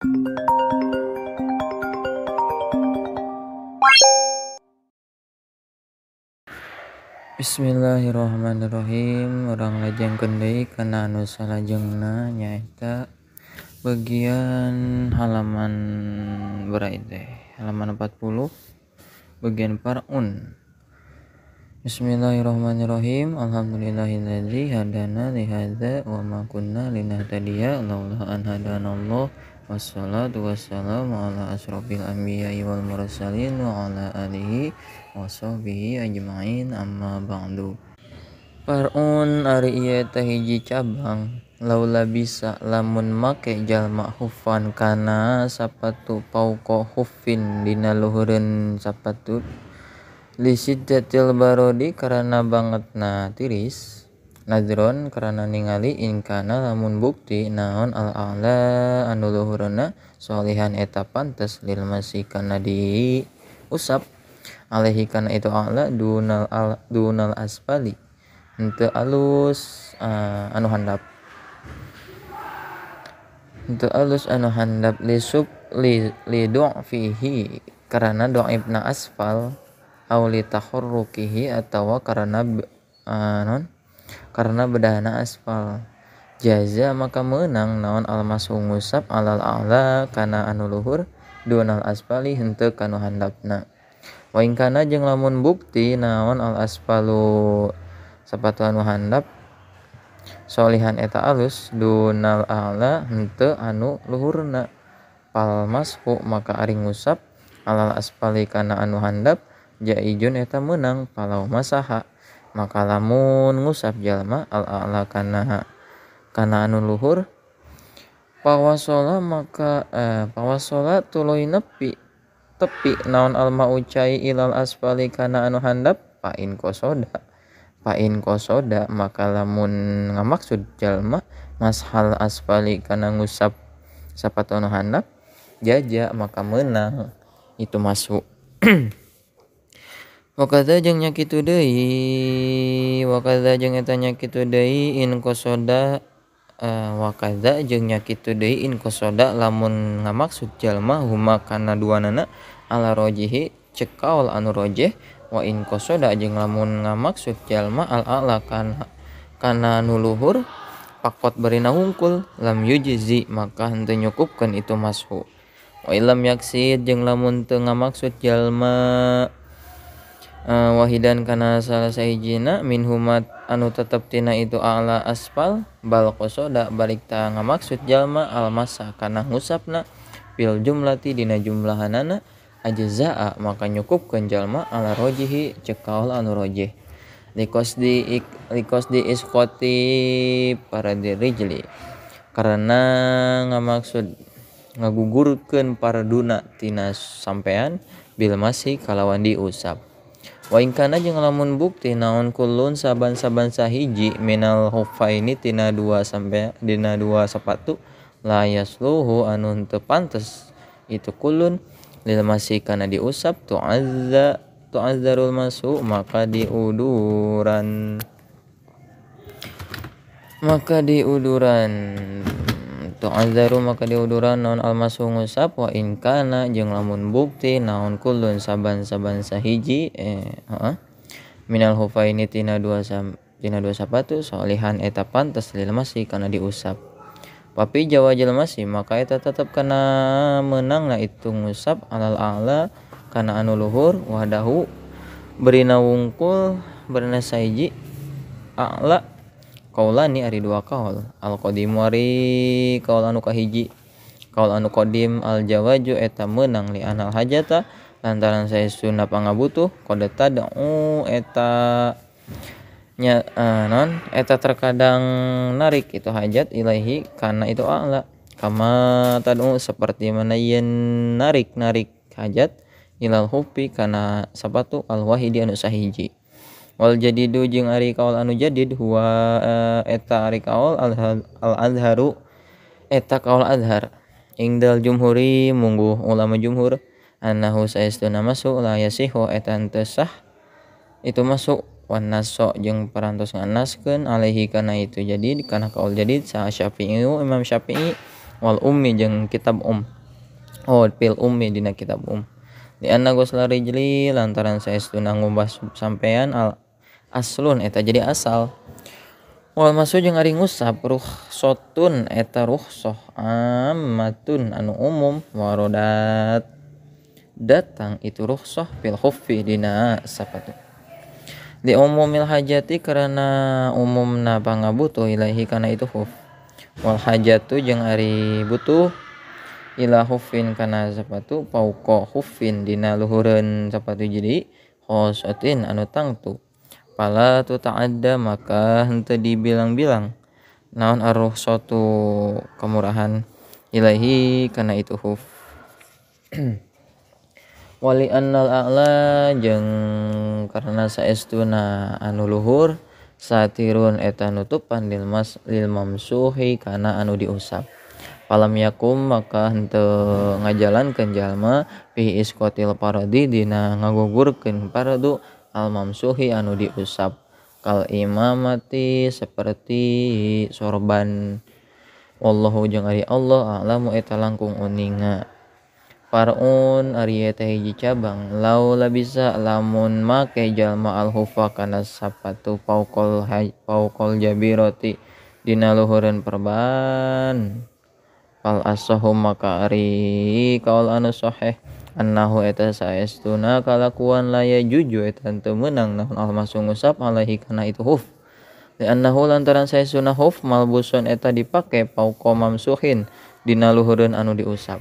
Bismillahirrahmanirrahim. Urang lajengkeun deui kana anu salajengna nyaeta bagian halaman berai teh halaman 40 bagian parun. Bismillahirrahmanirrahim. Alhamdulillahilladzi hadana li hadza wa ma kunna linahtadiya laula an hadanallah. Wassalatu wassalamu ala asrofil anbiya'i wal mursalin wa ala alihi wa sahbihi ajma'in, amma ba'du. Parun ari ieu teh hiji cabang laula bisa lamun make jalma hufan kana sapatu pauko hufin dina luhureun sapatu li siddatil barodi karana bangetna tiris nadron karana ningali inkana lamun bukti naon al-a'la anu luhurna solihan eta pantes lil masih kana diusap alaihi kana itu a'la dunal al, dunal asfali henteu alus anu handap henteu alus anu handap li sub li du'fihi karana dhaifna asfal aw li taharrukihi atawa karana non karena bedahna asfal. Jaza maka meunang naon almasu ngusap alal a'la kana anu luhur dunal asfali henteu kanu handapna. Wa in kana jeung lamun bukti naon al asfalu sapatu anu handap solihan eta alus dunal a'la henteu anu luhurna pal mashu maka ari ngusap alal asfali kana anu handap jaijun eta meunang palau masaha maka lamun ngusap jalma al-a'la kana kana anu luhur pawasola maka pawasola tuluy nepi tepi naon alma ucai ilal asfali kana anu handap pain kosoda maka lamun ngamaksud jalma mashal asfali kana ngusap sapatu anu handap jaja maka meunang itu masuk. Wakadza jeung nya kitu deui, wakadza jeung eta nya kitu deui in qasoda wakadza jeung nya kitu deui in qasoda lamun ngamaksud jalma huma kana duanana ala rojihi ceuk kaul anu rojih wa in qasoda jeung lamun ngamaksud jalma al a'la kana kana nu luhur pakot barina hungkul lam yujzi maka henteu nyukupkeun itu mashu. Wa illam yaksid jeung lamun teu ngamaksud jalma wahidan kana salah sahijina minhumat anu tetep tina itu a'la asfal bal qasoda balik ta ngamaksud jalma almasa kana ngusapna fil jumlati dina jumlahanana ajzaa maka nyukupkeun jalma ala rojihi ceuk kaul anu rojih liqasdi isqati paradirijli karena ngamaksud ngagugurkeun parduna tina sampean bil masih kalawan diusap. Wa in kana jeung lamun bukti naon kullun saban-saban sahiji minal huffaini tina dua sampai dina dua sepatu la yasluhu anu henteu pantes itu kullun lil masih kana diusap tu'azzarul masu maka diuduran tu'azzaru maka diuduran naon almasu ngusap wa in kana jeung lamun bukti naon kullun saban-saban sahiji minal hufaini tina dua sapatu solihan eta pantes lil masih kana diusap. Papi jawajil masih maka eta tetep kana meunangna itu ngusap alal a'la kana anu luhur wahdahu berina wungkul berina sahiji a'la kaulani ari dua kaul al qadimu ari kaul anu kahiji kaul anu qadim al jawaju eta meunang li anal hajata lantaran saestuna pangabutuh qad tad'u eta nya non eta terkadang narik itu hajat ilaihi kana itu a'la kama tad'u seperti mana yen narik-narik hajat ilal hufi kana sapatu al wahidi anu sahiji. Wal jadidu jeung ari kaul anu jadid huwa eta ari kaul al azharu eta kaul azhar ingdal jumhuri mungguh ulama jumhur annahu saestuna masuk la yasihu eta henteu sah itu masuk wan naso jeung parantos nganaskeun alaihi kana itu jadid kana kaul jadid sa Syafi'i Imam Syafi'i Wal ummi jeung kitab um. Oh fil ummi dina kitab um. Di anna ghusla rijli lantaran saestuna ngumbah sampean al aslun eta jadi asal. Wal masu jeung ari ngusap rukhsatun eta rukhsah ammatun anu umum warodat datang itu rukhsah fil khuffi dina sapatu. Li umumil hajati karena umumna pangabutuh ilaihi kana itu khuf. Wal hajatu jeung ari butuh ila khuffin kana sapatu pauqa khuffin dina luhureun sapatu jadi khosatin anu tangtu. Pala tu ta'adda maka henteu dibilang-bilang naon ar-rukhsatu kemurahan ilaihi kana itu khuf. Wali annal a'la jeung karena saestuna anu luhur satirun eta nutupan lil mas lil mamsuhi kana anu diusap. Palam yakum maka henteu ngajalankeun jalma fi isqatil paradi dina ngagugurkeun paradu al mamsuhi anu diusap kal imamati seperti sorban. Wallahu jeung ari Allah a'lamu eta langkung uninga. Far'un ari eta hiji cabang lau labisa lamun make jalma al hufa kana sapatu pauqol pauqol jabirati dina luhureun perban. Fal asahu maka ari kaul anu sahih annahu eta saestuna kalakuan la yajuju eta teu meunang naon al masu ngusap alaihi kana itu huf. Li annahu lantaran saestuna huf malbusun eta dipake pauqa mamsuhin dina luhureun anu diusap.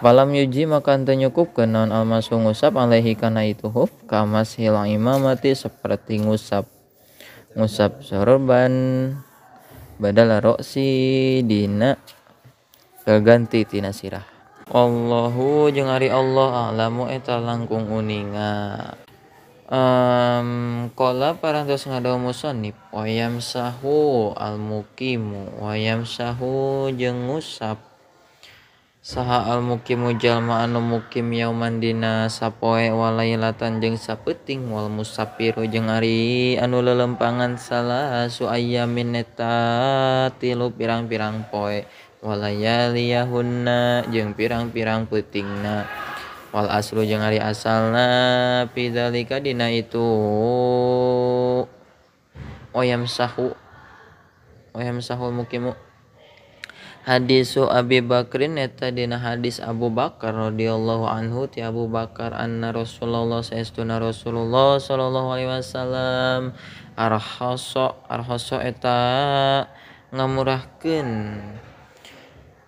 Falam yuji maka henteu nyukupkeun naon al masu ngusap alaihi kana itu huf kamas hilang imamati seperti ngusap ngusap sorban badala roksi dina kaganti tina sirah. Allahu jeung ari Allah a'lamu eta langkung uninga. Qala parantos ngadawu musannif wa yamsahu al muqimu wa yamsahu jeung ngusap saha al muqimu jalma anu mukim yauman dina sapoe walailatan jeung sapeuting wal musafiru jeung ari anu lelempangan salasu ayyamin eta tilu pirang-pirang poe walayaliyahunna jeung pirang-pirang peutingna. Wal aslu jeung ari asalna pidzalika dina itu oyam sahu mukimu. Hadisu Abi Bakrin eta dina hadis Abu Bakar radhiyallahu anhu ti Abu Bakar anna Rasulullah saestuna Rasulullah sallallahu alaihi wasallam arhasa eta ngamurahkeun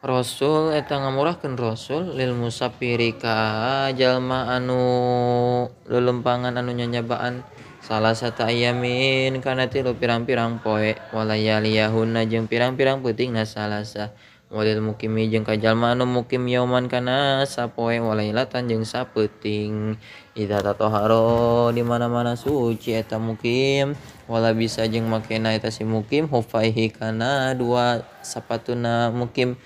Rasul eta ngamurahkeun Rasul lil musafiri ka jalma anu lelempangan anu nyanyabaan salah satu ayamin kana tilu pirang-pirang poe walayaliyahunna jeung pirang-pirang peutingna salasa walil mukimi jeung ka jalma anu mukim yauman kana sapoe walailatan jeung sapeuting idza tatoharo di mana-mana suci eta mukim wala bisa jeung makena eta si mukim hufaihi kana dua sapatuna mukim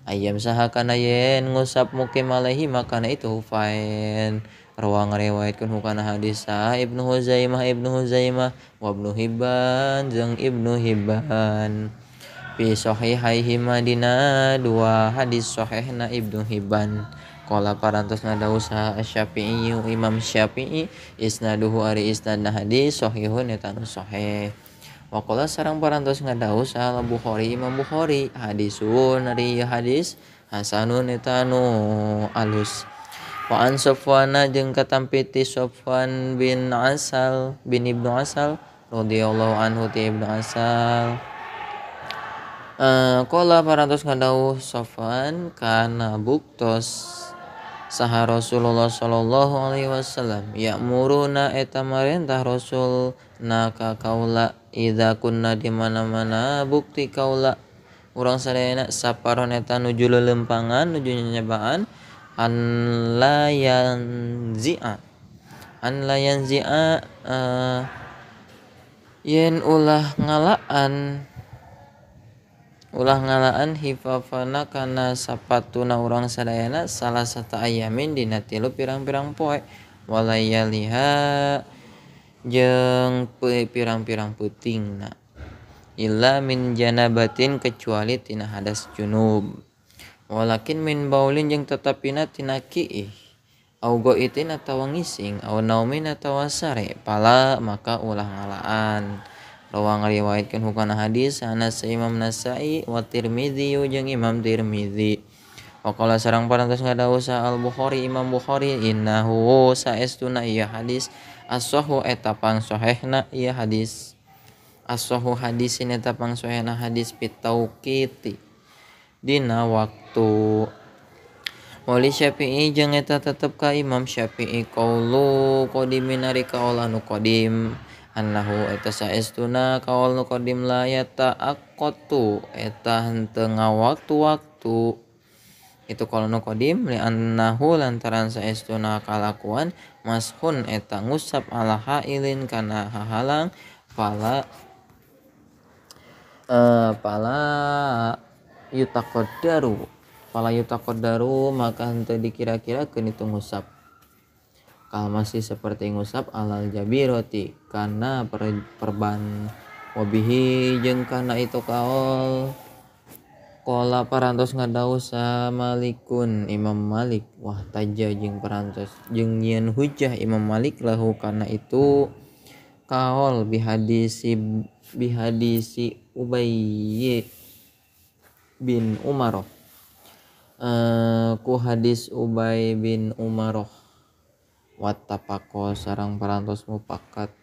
ayam saha kana yen ngusap mukim alaihi makana itu hufain. Rawa ngariwayatkeun hukana hadis Ibnu Huzaimah wa Ibnu Hibban jeung Ibnu Hibban fi sahihaihi madina dua hadis sahihna Ibnu Hibban. Qala parantos ngadawu saha Syafi'i Imam Syafi'i isnaduhu ari isnadna hadis sahihun eta nu sahih. Wa qala sareng parantos ngadawu saha Bukhari Imam Bukhari hadisun ari hadis hasanun eta nu alus. Wa an Sofwana jeung katampi ti Sofwan bin Asal bin Ibnu Asal radhiyallahu anhu ti Ibnu Asal. Qala parantos ngadawu Sofwan kana buktos saha Rasulullah sallallahu alaihi wasallam ya'muruna eta marentah Rasul na ka kaula idza kunna di mana-mana bukti kaula urang sadayana saparon eta nuju lelempangan nuju nyanyabaan an la yanzi'a yen ulah ngalaan hifafana kana sapatuna urang sadayana salah satu ayamin dina tilu pirang-pirang poe walayaliha jeung pirang-pirang peutingna illa min janabatin kecuali tina hadas junub. Walakin min baulin jeung tetapina tina kiih au goitin atawa ngising au naumin atawa sare pala maka ulah ngalaan. Rawa ngariwayatkeun hukana hadis Anas Imam Nasai wa Tirmizi jeung Imam Tirmizi. Waqala sareng parantos ngadawuh sa Al Bukhari Imam Bukhari innahu saestuna ieu hadis as-sahhu eta pangsohehna ieu hadis. As-sahhu hadisin eta pangsohehna hadis pitauqiti dina waktu. Wali Syafi'i jeung eta tetep ka Imam Syafi'i qaulu qadimin ari kaul anu qadim annahu eta saestuna kaul nu qadim la yata'aqqatu eta henteu ngawaktu-waktu itu kaul nu qadim li annahu lantaran saestuna kalakuan mashun eta ngusap ala hailin kana hahalang pala pala yutaqaddaru pala yutaqaddaru maka henteu dikira-kirakeun itu ngusap kal masih seperti ngusap alal jabiroti kana perban wabihi jeung kana itu kaol qala parantos ngadawuh sa Malikun Imam Malik wah taja jeung parantos jeung nyieun hujah Imam Malik lahu kana itu kaol bihadisi bihadisi Ubay bin Umaroh ku hadis Ubay bin Umaroh wattafaqo sareng parantos mupakat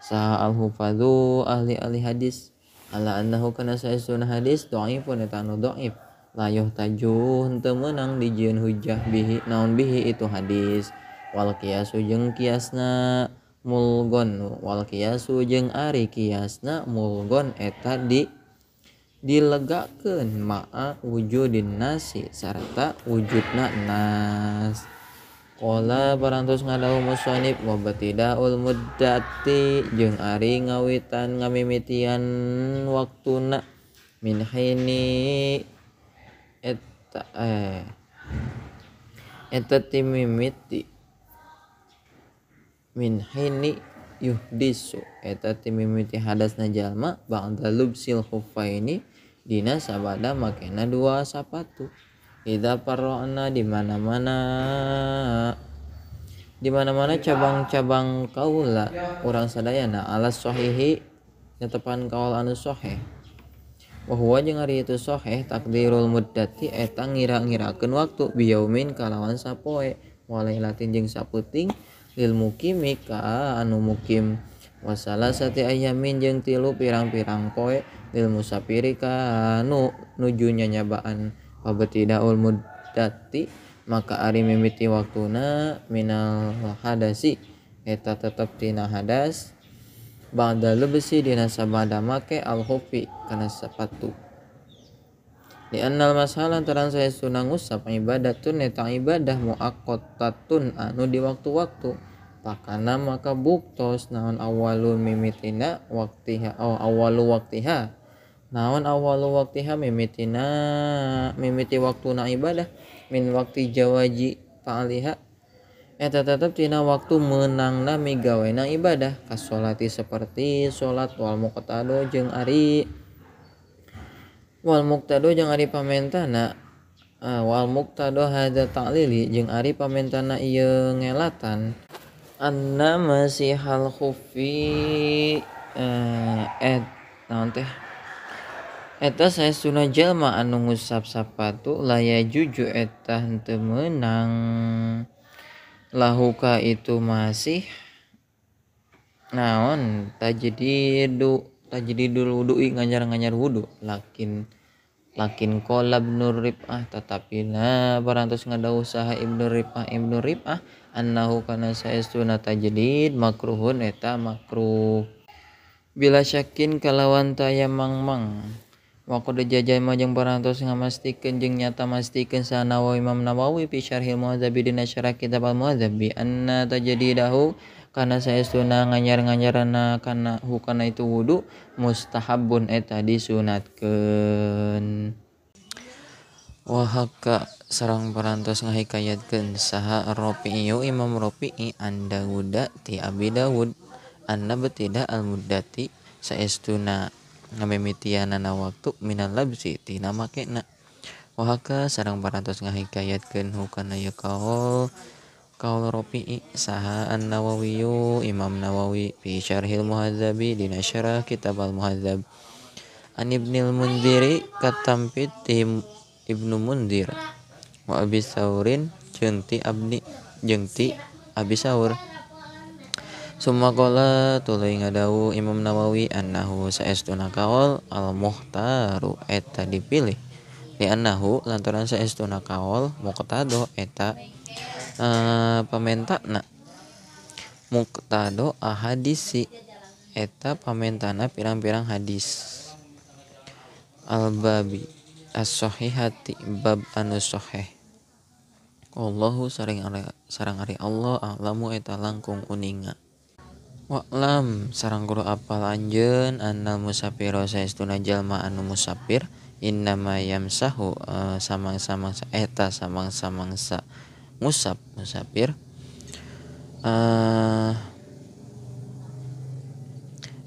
saha al-hufadzu ahli-ahli hadis ala annahu kana saestuna hadis dhaifun eta anu dhaif la yuhtaju henteu meunang dijieun hujah bihi naon bihi itu hadis wal qiyasu jeung kiasna mulgon wal qiyasu jeung ari kiasna mulgon eta di dilegakeun ma'a wujudin nasi sarta wujudna nas. Qala parantos ngadawuh musannif wa batidaul muddati jeung ari ngawitan ngamimitian waktuna min hini eta eta timimiti min hini yuhdisu eta timimiti hadasna jalma ba'da lubsil khuffaini dina sabada makena dua sapatu. Idza parra'na di mana-mana cabang-cabang kaula urang sadayana ala sahihi nyetepan kaul anu sahih wa huwa jeung ari itu sahih takdirul muddati eta ngira-ngirakeun waktu biyaumin kalawan sapoe walailatin jeung sapeuting lil mukimi ka anu mukim wasalasati ayamin jeung tilu pirang-pirang poe lil musafiri ka anu nuju nyanyabaan. Wabtidaul muddati maka ari mimiti waktuna minal hadasi eta tetep tina hadas ba'da lubsi dina sabada make al khufi kana sepatu. Di annal masalah lantaran saestuna ngusap ibadatun eta ibadah muaqqatatun anu di waktu-waktu pakana maka buktos naon awalul mimitina waktiha oh awalu waktiha naon awalu waktiha mimitina mimiti waktuna ibadah min wakti jawaji fa'aliha eta tetep tina waktu meunangna migawena ibadah kasolati seperti salat wal muqtado jeung ari wal muqtado jeung ari pamentana wal muqtado hadza ta'lili jeung ari pamentana ieu ngelatan anna masihal khuffi et naon teh eta saestuna jalma anu ngusap sapatu laya juju eta henteu meunang lahuka itu masih naon tajdidul wudu'i nganyar-nganyar wudu lakin lakin qala Ibnu Rib'ah tetapi na parantos ngadawuh saha Ibnu Rib'ah annahu kana saestuna tajdid makruhun eta makruh bila syakin kalawan taya mangmang wa qad jajama jeung parantos ngamastikeun jeung nyata mastikeun sa Nawawi Imam Nawawi fi syarhil Muhadzabi dina syarah kitab Al-Muhadzabi anna tajdidahu kana saestuna nganyar-nganyarana kana hukana itu wudu mustahabun eta disunatkeun. Wa hakka sareng parantos ngahikayatkeun saha Rafi'i Imam Rafi'i an Dawuda ti Abi Dawud anna batida al-muddati saestuna ngamimitianana waktu minal labsi tina makena Wa haka sareng parantos ngahikayatkeun hukana ieu kaul kaul Rafi'i saha An-Nawawiyu Imam Nawawi fi Syarhil Muhadzabi dina syarah kitab Al-Muhadzab an Ibnil Mundziri katampit ti Ibnu Mundzir wa Abi Saurin jeung ti Abdi jeung ti Abi Saur. Summa qala tuluy ngadawu Imam Nawawi annahu saestuna kaul al-muhtaru eta dipilih li annahu lantaran saestuna kaul muqtado eta pamentana muqtado ahadisi eta pamentana pirang-pirang hadis al-babi as-sahihati bab anu sahih. Allahu sareng ari Allah a'lamu eta langkung uninga. Wa'lam sareng kudu apal anjeun annal musafira saestuna jalma anu musafir innama yamsahu samang-samangsa eta samang-samangsa ngusap musafir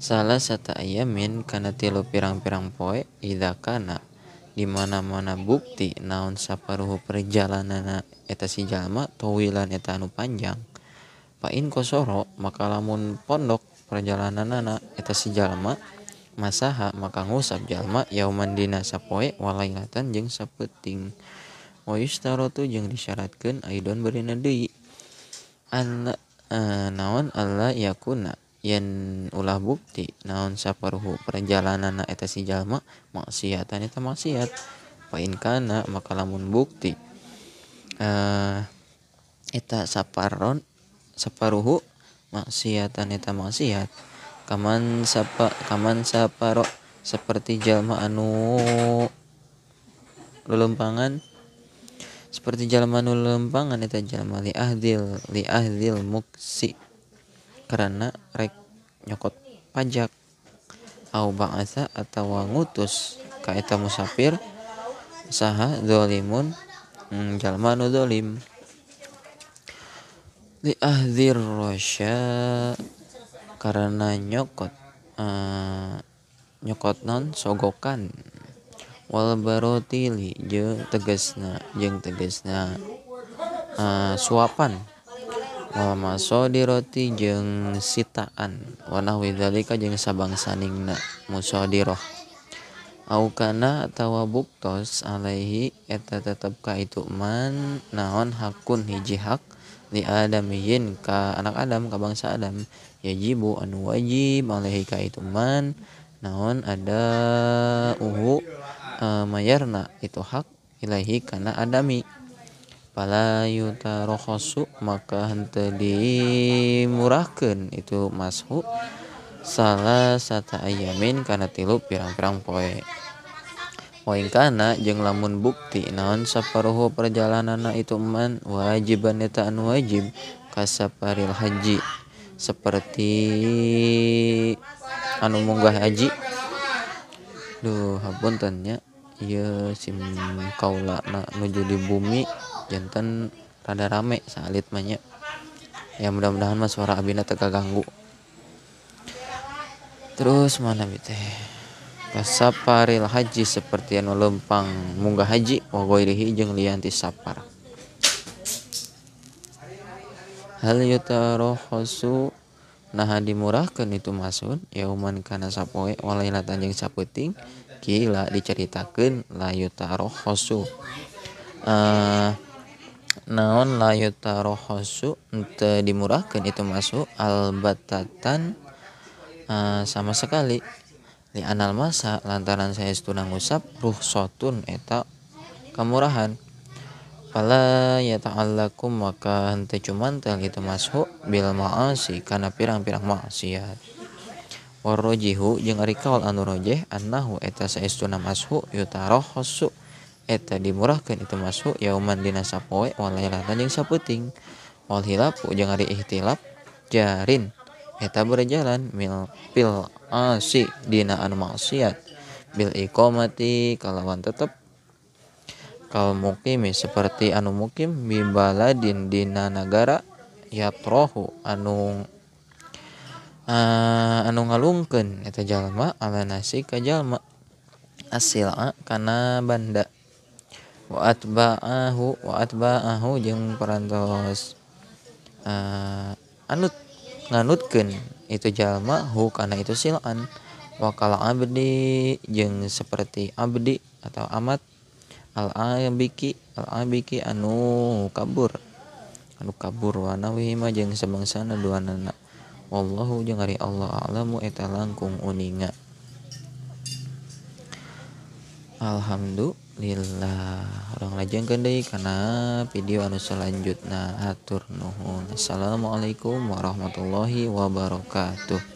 salah sata ayamin kana tilu pirang-pirang poe idza kana di mana-mana bukti naon saparuhu perjalananna eta si jalma tawilan eta anu panjang fa in kosoro maka lamun pondok perjalananna eta si jalma masaha maka ngusap jalma yauman dina sapoe walailatan jeung sapeuting wa yustarotu jeung disyaratkeun aidon barina deui alla naon alla yakuna yen ulah bukti naon saparuhu perjalananna eta si jalma maksiatan eta maksiat fa in kana maka lamun bukti eta saparon saparuhu maksiatan eta maksiat kaman sapa kaman saparo seperti jalma anu lelempangan seperti jalma anu lelempangan eta jalma li ahdil muksi karena rek nyokot pajak au ba'atsa atawa ngutus ka eta musafir saha zalimun jalma anu zalim li ahdzir rasya karena nyokot nyokot non sogokan wal barotili jeung tegasna suapan wal masodiroti jeung sitaan wa nahwi dzalika jeung sabangsaningna musadiroh au kana atawa buktos alaihi eta tetep ka itu man naon hakun hiji hak li adamiyin ka anak Adam ka bangsa Adam yajibu anu wajib alaihi ka itu man naon ada uhu mayarna itu hak ilahi kana adami pala yutarohosu maka henteu dimurahkeun itu mashu salah sata ayamin kana tilu pirang-pirang poe wa in kana jeung lamun bukti naon saparuhu perjalananna itu man wajiban eta anu wajib kasaparil haji seperti anu munggah haji. Duh hapunten nya ieu sim kaula na nuju di bumi janten rada rame salit mah nya. Ya mudah-mudahan mah suara abina teu kaganggu. Terus mana bi teh kasaparil haji seperti anu lempang munggah haji wa ghairihi jeung lian ti sapar. Hal yutarohosu naha dimurahkeun itu masun yauman kana sapoe walailatan jeung sapeuting kila dicaritakeun la yutarohosu naon la yutarohosu henteu dimurahkeun itu masuk albatatan sama sekali li anal masa lantaran saestuna ngusap ruhsatun eta kamurahan fala yata'allaku maka henteu cumantel itu masuk bil ma'asi kana pirang-pirang maksiat warrojihu jeung ari kaul anu rojeh annahu eta saestuna mashu yutarohosu eta dimurahkeun itu masuk yauman dina sapoe walailatan jeung sapeuting wal hilafu jeung ari ihtilaf jarin eta berjalan mil pil asi dina anu maksiat bil iqamati kalawan tetep kal muqimi seperti anu mukim bi baladin dina nagara yatrohu anu anu ngalungkeun eta jalma ala nasi ka jalma asila kana banda Wa atba'ahu jeung parantos anut nganutkeun itu jalma hu kana itu sil'an. Wa kal abdi jeung seperti abdi atau amat al abiki anu kabur wa nawihi ma jeung sabangsana duanana. Wallahu jeung ari Allah a'lamu eta langkung uninga. Alhamdulillah. Urang lajengkeun deui kana video anu selanjutna. Hatur nuhun. Assalamualaikum warahmatullahi wabarakatuh.